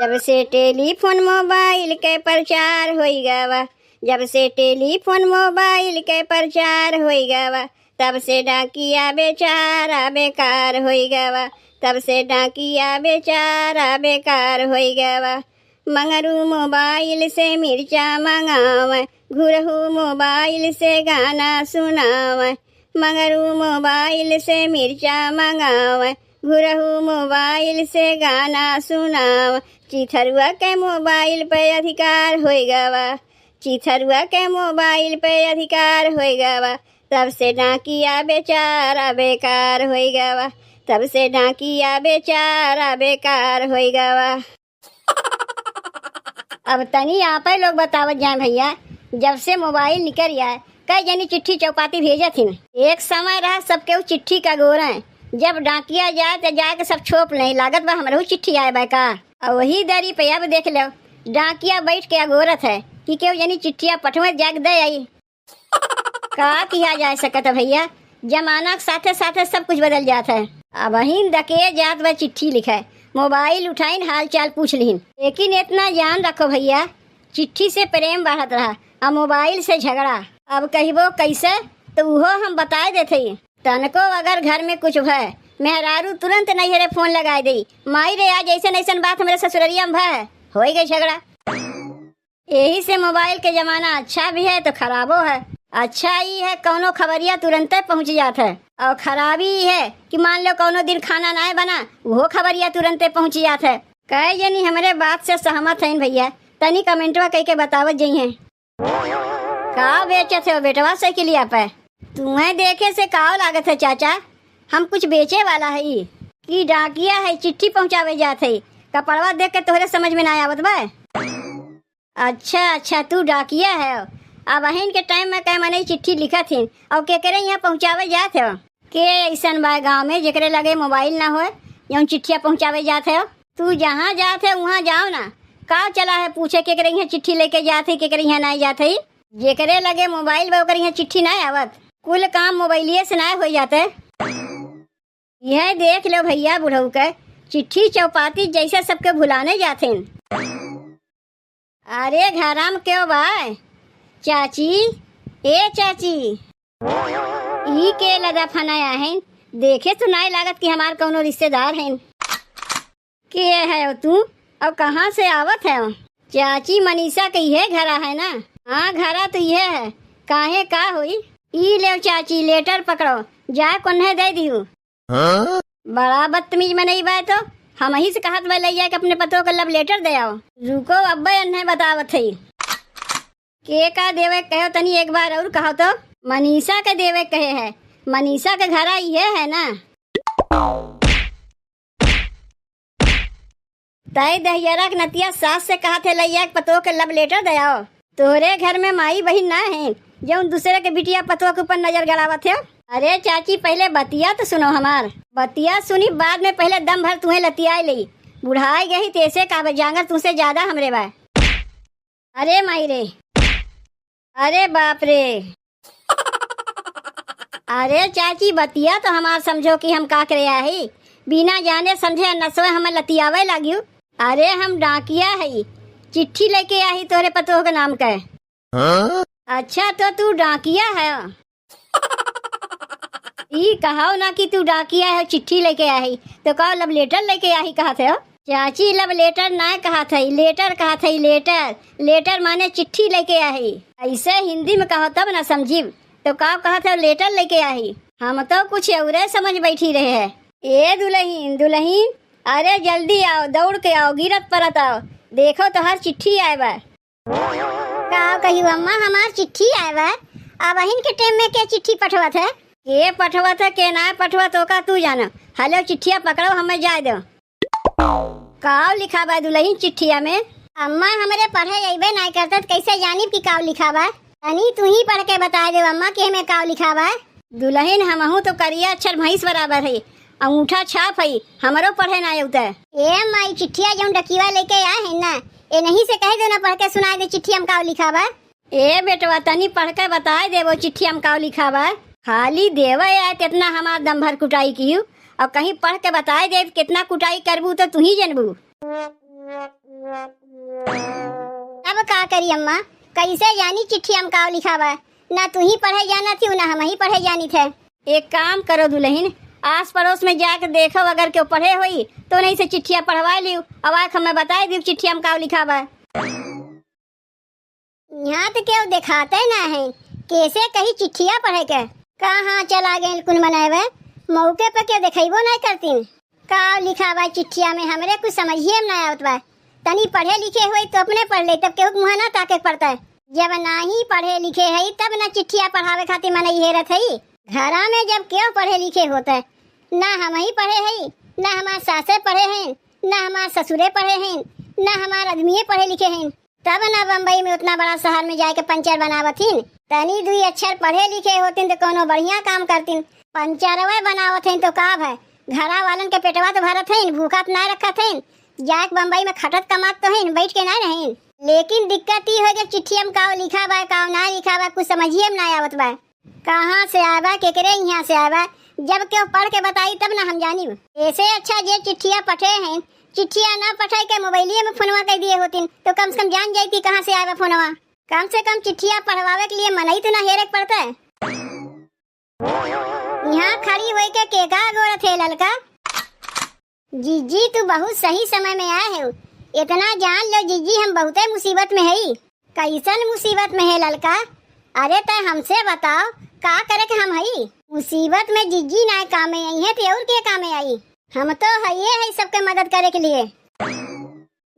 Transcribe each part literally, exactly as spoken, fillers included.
जब से टेलीफोन मोबाइल के प्रचार होई गवा, जब से टेलीफोन मोबाइल के प्रचार होई गवा, तब से डाकिया बेचारा बेकार होई गवा, तब से डाकिया बेचारा बेकार होई गवा। मंगरू मोबाइल से मिर्चा मंगावे, घुरहू मोबाइल से गाना सुनावे। मंगरू मोबाइल से मिर्चा मंगावे, घुरहू मोबाइल से गाना सुनावे। चिथरुआ के मोबाइल पे अधिकार होई गवा, चिथरुआ के मोबाइल पे अधिकार होई गवा, तब से डाकिया बेचारा बेकार होई गवा, तब से डाकिया बेचारा बेकार होई गवा। अब तनी आपे लोग बतावत जाए भइया, जब से मोबाइल निकर आए, कई जनी चिट्ठी चौपाती भेजत हिन। एक समय रहा, सब केहू चिट्ठी का गोरे, जब डाकिया जाए त जाए के सब छोप लें, लागत बा हमरहू चिट्ठी आए बा का। और वही दरी पे अब देख लो, डाकिया बैठ के अगोरत है कि केहू जनी चिट्ठिया पठवे, जाके दे आई। का किया जा सकत है भइया, जमाना के साथे साथे सब कुछ बदल जात है। अबहिन दके जात बा चिट्ठी लिखे, मोबाइल उठाइन हाल चाल पूछ लिहिन। लेकिन इतना जान रखो भइया, चिट्ठी से प्रेम बढ़त रहा, आ मोबाइल से झगड़ा। अब कहिबो कैसे, तो उहो हम बताए देत हई। तनको अगर घर में कुछ भय, मेहरारू तुरंत नैहरे फोन लगाए देई, "माई रे, आज ऐसन ऐसन बात हमरे ससुररिया में भय है, होई गई झगड़ा।" यही से मोबाइल के जमाना अच्छा भी है तो खराबो है। अच्छा ई है, कौनो खबरिया तुरंते पहुँच जात है, और खराबी ई है कि मान लो कौनो दिन खाना नाय बना, उहो खबरिया तुरंते पहुँच जात है। कई जनी हमरे बात से सहमत हईन भइया, तनी कमेंटवा कइके बतावत जइहें। का बेचत हो बेटवा साइकिलिया पे? तुम्हें देखे से काव लागत है चाचा, हम कुछ बेचे वाला है ई। कि डाकिया है, चिट्ठी पहुँचावे जात है, कपड़वा देख के तोहरे समझ में ना आवत बा। अच्छा, अच्छा, तू डाकिया है। अबहिन के टाइम में कई मनई चिट्ठी लिखत हिन, और केकरे यहाँ पहुँचावे जात हो? के ऐसन बा गाँव में जेकरे लगे मोबाइल ना होए, जौन चिट्ठिया पहुँचावे जात हो? तू जहाँ जात है, वहाँ जाओ ना। का चला है पूछे केकरे यहाँ चिट्ठी लेके जात है, केकरे यहाँ नाई जात है? जेकरे लगे मोबाइल बा, ओकरे यहाँ चिट्ठी नाई आवत। कुल काम मोबाइलिए से नाई हो जाते। यह देख लो भइया, बुढ़ऊ के चिट्ठी चौपाती जैसे सबके भुलाने जात हैं। अरे घरा में केव बा? चाची, ए चाची, ई के लदा फनाया हैं? देखे तो नाई लागत कि हमार कौनो रिश्तेदार हैं। के है तू और कहाँ से आवत है? चाची, मनीषा के इहे घरा है ना? हाँ, घरा तो इहे है। काहे, का होई? ई लेव चाची, लेटर पकड़ो, जाए कोन्हे दे दिहू। हाँ? बड़ा बदतमीज मनई बा तो, हमही से कहत बा ले जाके अपने पतोह के लव लेटर दे आओ। रुको, अब्बे अन्हे बतावत है। के का देवे कहे, तनी एक बार और कहो तो। मनीषा के देवे कहे है, मनीषा के घरा इहे है ना? तय दहियरा के नतिया सास से कहत है, लइया के पतोह के लव लेटर दे आओ। तोहरे घर में माई बहिन ना है, जौन दूसरे के बिटिया पतोह के ऊपर नजर गड़ावत है? अरे चाची, पहले बतिया तो सुनो हमार। बतिया सुनी बाद में, पहले दम भर तुम्हें लतियाए लेई। बुढ़ाई गई तेसे का बा, जांगर तुमसे ज्यादा हमरे बा। अरे माई रे, अरे बाप रे। अरे चाची, बतिया तो हमार समझो कि हम का करे आही। बिना जाने समझे नसवे हमें लतियावे लागियो। अरे हम डाकिया हई, चिट्ठी लेके आही तोहरे पतोह के नाम के। हाँ? अच्छा, तो तू डाकिया है? ई कहाओ ना कि तू डाकिया है, चिट्ठी लेके आही, तो कहो लव लेटर लेके आही कहत है हो? चाची, लव लेटर ना कहत है, लेटर कहत है, लेटर। लेटर माने चिट्ठी लेके आही। ऐसे हिंदी में कहो तब ना समझिब। तो का कहत है, लेटर लेके आही? हम तो कुछ औरे समझ बैठी रहे हैं। ए दुलहिन, दुलहिन, अरे जल्दी आओ, दौड़ के आओ, गिरत परत आओ, देखो तोहार चिट्ठी आए बा। का कही अम्मा, हमार चिट्ठी आए बा? अबहिन के टाइम में के चिट्ठी पठवत है? के पठवत है, के ना पठवत, ओका तू जाना। हलो, चिट्ठिया पकड़ो, हमें जाए दो। काव लिखा बा दुलहिन चिट्ठिया में? अम्मा, हमरे पढ़े अइबे नाय करत, त कैसे जानिब कि काव लिखा बा? तनी तू ही पढ़ के बताए देव अम्मा कि एमे काव लिखा बा। दुलहिन, हमहू तो करिया अक्षर भैंस बराबर है, अंगूठा छाप है, हमरो पढ़े ना अउते। ए माई, चिट्ठिया जौन डकिया लेके आए हैं ना, ए नहीं से कह दो ना, पढ़ के सुनाए दे चिट्ठिया में काव लिखा बा। ए बेटवा, तनी पढ़ के बताए देबो चिट्ठिया में काव लिखा बा। खाली देवे आए तेतना हमार दम भर कुटाई किहू, और कहीं पढ़ के बताए देब कितना कुटाई करबू तो तू ही जनबू। अब का करी अम्मा, कैसे जानी चिट्ठिया में काव लिखा बा? ना तू ही पढ़े जानत ही, ना हम ही पढ़े जानित है। एक काम करो दुलहिन, आस पड़ोस में जाके देखो, अगर केहू पढ़े होई तो उन्हीं से चिट्ठिया पढ़वा लियो, अब आके हमें बताए दियो चिट्ठिया में काव लिखा बा। यहाँ तो केहू देखाते ना है, कैसे कही चिट्ठिया पढ़े के? कहाँ चला गए कुन मनावे, मौके पे केहू देखइबो नहीं करतीन। काव लिखा बा चिट्ठिया में, हमरे कुछ समझिए में ना आवत बा। तनी पढ़े लिखे होई तो अपने पढ़ ले, तब केहू के मुँह ना ताके के पड़ता है। जब नाही पढ़े लिखे हई तब ना चिट्ठिया पढ़ावे खातिर मनई हेरत हई। घरा में जब केहू पढ़े लिखे होते, ना हम ही पढ़े हई, ना हमार सासे पढ़े हैं, ना हमार ससुरे पढ़े हैं, ना हमार आदमिये पढ़े लिखे हैं, तब ना बम्बई में उतना बड़ा शहर में जाके पंचर बनावत हिन। तनी दुई अक्षर पढ़े लिखे होतिन तो कौनो बढ़िया काम करतिन। पंचरवे बनावत हैं तो का भय, घरा वालन के पेटवा तो भरत हैं, भूखा तो ना रखत हैं। जाके बम्बई में खटत कमात तो हैं, बैठ के ना रहें। लेकिन दिक्कत ई है कि चिट्ठिया में काव लिखा बा, काव ना लिखा बा, कुछ समझिए में ना आवत बा। कहाँ से आवा, केकरे यहाँ से आवा, जब केहू पढ़ के बताई तब ना हम जानी। ऐसे अच्छा जे चिट्ठिया पठे हैं, चिट्ठिया ना पठाई के मोबाइलिए में फोनवा कर दिए होतिन तो कम से कम जान जाती कहाँ से आवा फोनवा। कम से कम चिट्ठिया पढ़वावे के लिए मनई तो ना हेरे के पड़ता है। यहाँ खड़ी होई के केका गोरत है ललका? जीजी, तू बहुत सही समय में आए हो। इतना जान लो जीजी, हम बहुते मुसीबत में हई। कैसन मुसीबत में है ललका? अरे तय हमसे बताओ, का करे के हम हई? मुसीबत में जीजी ना कामे आई है तो और के कामे आई? हम तो हइये है सबके मदद करे के लिए।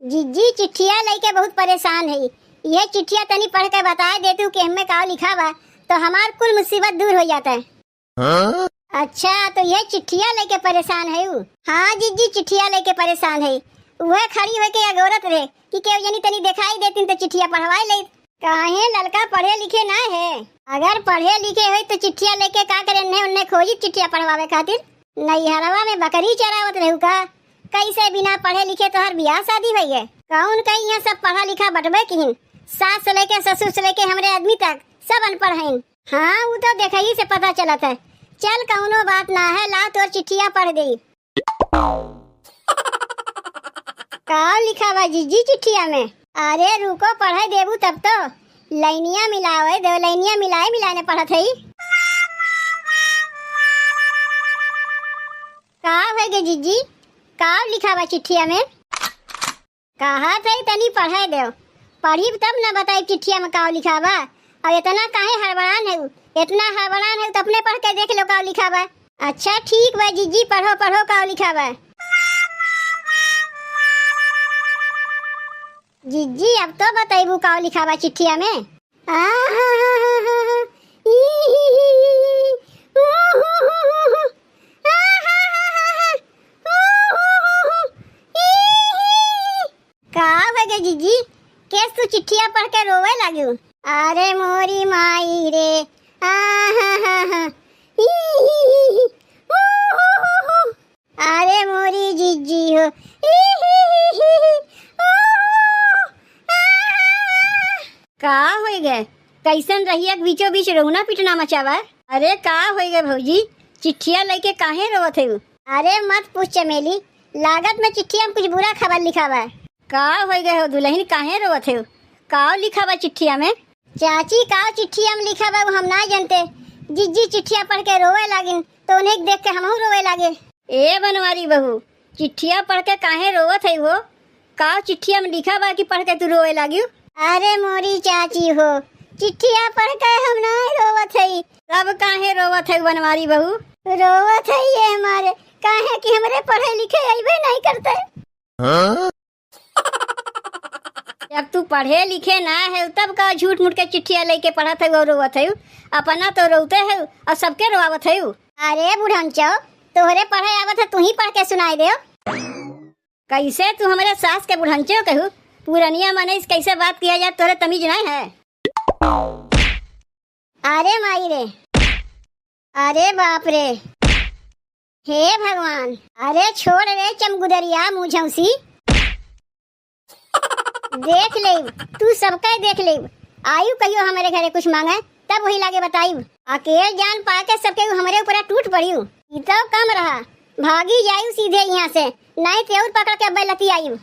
जीजी, चिट्ठिया लइके बहुत परेशान है, यह चिट्ठिया तनी पढ़ के बताए दे तू कि हमें का लिखा बा, तो हमार कुल मुसीबत दूर हो जाता है। हाँ? अच्छा, तो यह चिट्ठिया लेके परेशान है उ? हाँ जीजी, चिट्ठिया लेके परेशान है। वह खड़ी होके अगोरत रहे कि केहू जनी तनी देखाई देतिन तो चिट्ठिया पढ़वाई लेत। काहे ललका पढ़े लिखे ना है? अगर पढ़े लिखे होई तो चिट्ठिया लेके का करे, एन्ने ओन्ने खोजित चिट्ठिया पढ़वावे खातिर। नैहरवा में बकरी चरावत रहू का? कैसे बिना पढ़े लिखे तोहर बियाह शादी भई है? कौन कही यहाँ सब पढ़ा लिखा बटबे किहिन? सास से लेके ससुर से लेके हमरे आदमी तक सब अनपढ़ हैं। हाँ, उ तो देखही से पता चलत है। चल, कौनो बात ना है, ला तोर चिट्ठिया पढ़ देई। का लिखा बा जीजी चिट्ठिया में? अरे रुको, पढ़े देबू तब तो। लाइनिया मिलावे दो, लाइनिया मिलाए मिलाए ने पढ़त हई। का होई गे जीजी? का लिखा बा चिट्ठिया में? कहा थे तनी पढ़े देव, पढ़ी तब न बताई चिट्ठिया में का लिखा बा। और इतना काहे हड़बड़ान है, इतना हड़बड़ान है तो अपने पढ़ के देख लो का लिखा बा। अच्छा ठीक बा जीजी, पढ़ो पढ़ो का लिखा बा। जीजी अब तो बतैबू का लिखा बा चिट्ठिया में। आ हा हा हा हा हा, ई ही ही ही ही, ऊ हू हू हू हू, आ हा हा हा हा, ऊ हू हू हू, ई ही ही। का हो गए जीजी, केस तू चिट्ठिया पढ़ के रोवे लागियो? अरे मोरी माई रे, आ हा हा हा, ई ही ही ही, ऊ हू हू हू। अरे मोरी जीजी हो, ई ही ही ही ही, ओ, आ। का होई गए? कैसन रहिया के बीचों बीच रोना पिटना मचावा? अरे का होई गए भौजी, चिट्ठिया लेके काहे रोवत है? अरे मत पूछ चमेली, लागत में चिट्ठिया में कुछ बुरा खबर लिखा बा। का होई गए हो दुल्हन, काहे रोवत है? का लिखा बा चिट्ठिया में? चाची, का चिट्ठिया में लिखा बा, वो हम ना जानते। जीजी चिट्ठिया पढ़ के रोवे लागिन, तो उन्हें देख के हमहू रोवे लागे। ए बनवारी बहू, चिट्ठिया पढ़ के काहे रोवत है हो? का चिट्ठिया में लिखा बा कि पढ़ के तू रोवे लागियो? अरे मोरी चाची हो, चिट्ठिया पढ़ के हम ना रोवत है। तब काहे रोवत है बनवारी बहू? रोवत है ये मारे, काहे कि हमरे पढ़े लिखे अइबे नहीं करते। हाँ? जब तू पढ़े लिखे ना है, तब का झूठ मूठ के चिट्ठिया लेके पढ़त है और रोवत है? अपना तो रोते है और सबके रोवावत है। अरे बुढ़नचो, तोहरे पढ़े आवत है, तू ही पढ़ के सुनाई दे। कैसे तू हमरे सास के बुढ़नचो कहू? पुरनिया मनई से कैसे बात किया जाए, तोहरे तमीज नहीं है। अरे माई रे, अरे बाप रे, हे भगवान, अरे छोड़ रे चमगुदरिया मुँह झौंसी। देख लेब, तू सबके देख लेब। आयु कहियो हमरे घरे कुछ मांगे, तब वही लागे बतायु। अकेल जान पाके सबके हमरे ऊपर टूट पड़ियु। ई तो कम रहा, भागी जायु सीधे यहाँ से, नहीं तो और पकड़ के अब्बे लती आयु।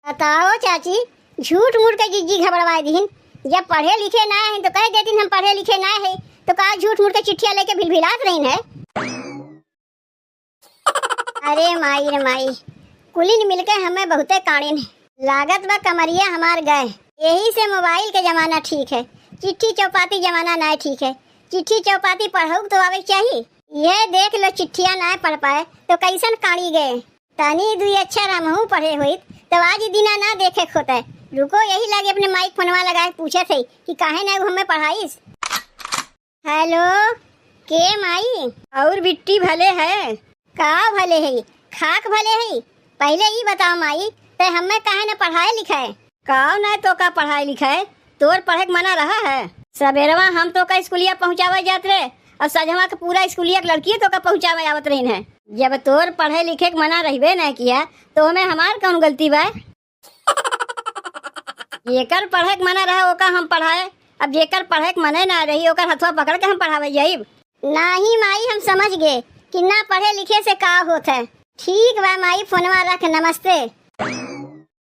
बताओ चाची, झूठ मूठ के जिज्जी घबड़वाए दिहिन। जब पढ़े लिखे ना है तो कह देतिन हम पढ़े लिखे ना है, तो का झूठ मूठ के चिट्ठिया लेके भिलभिलात रहिन है? अरे माई रे माई, कुलिन मिलके हमें बहुते काड़िन। लागत बा कमरिया हमार गए। यही से मोबाइल के जमाना ठीक है, चिट्ठी चौपाती जमाना ना ठीक है। चिट्ठी चौपाती पढ़ऊ तो आवे के चाही। यह देख लो, चिट्ठिया ना पढ़ पाए तो कैसन काड़ी गए। तनी दुई अक्षर हमहू पढ़े होइत तो आज ई दिना ना देखे के होते। रुको, यही लागे अपने माई के फोनवा लगाए पूछत है कि काहे ना उ हमें पढ़ाइस। हेलो, के माई? और बिट्टी भले है? का भले है? खाक भले है? पहले ई बताओ माई, ते हमें काहे न पढ़ाए लिखाए? का ना तो का पढ़ाए लिखाए? तोर पढ़े के मना रहा है? सबेरवा हम तो का स्कूलिया पहुँचावे जात रहे और सजवा के पूरा स्कूलिया के लड़की तो का पहुँचावे आवत रहिन है। जब तोर पढ़े लिखे के मना रहबे ना किया तो हमें हमार कौन गलती बा? जेकर पढ़े के मना रहे ओका हम पढ़ाए, अब जेकर पढ़े के मने ना रही ओकर हथवा पकड़ के हम पढ़ावे जाइब। नाही माई, हम समझ गए कि ना पढ़े लिखे से का होत है। ठीक बा माई, फोनवा रख, नमस्ते।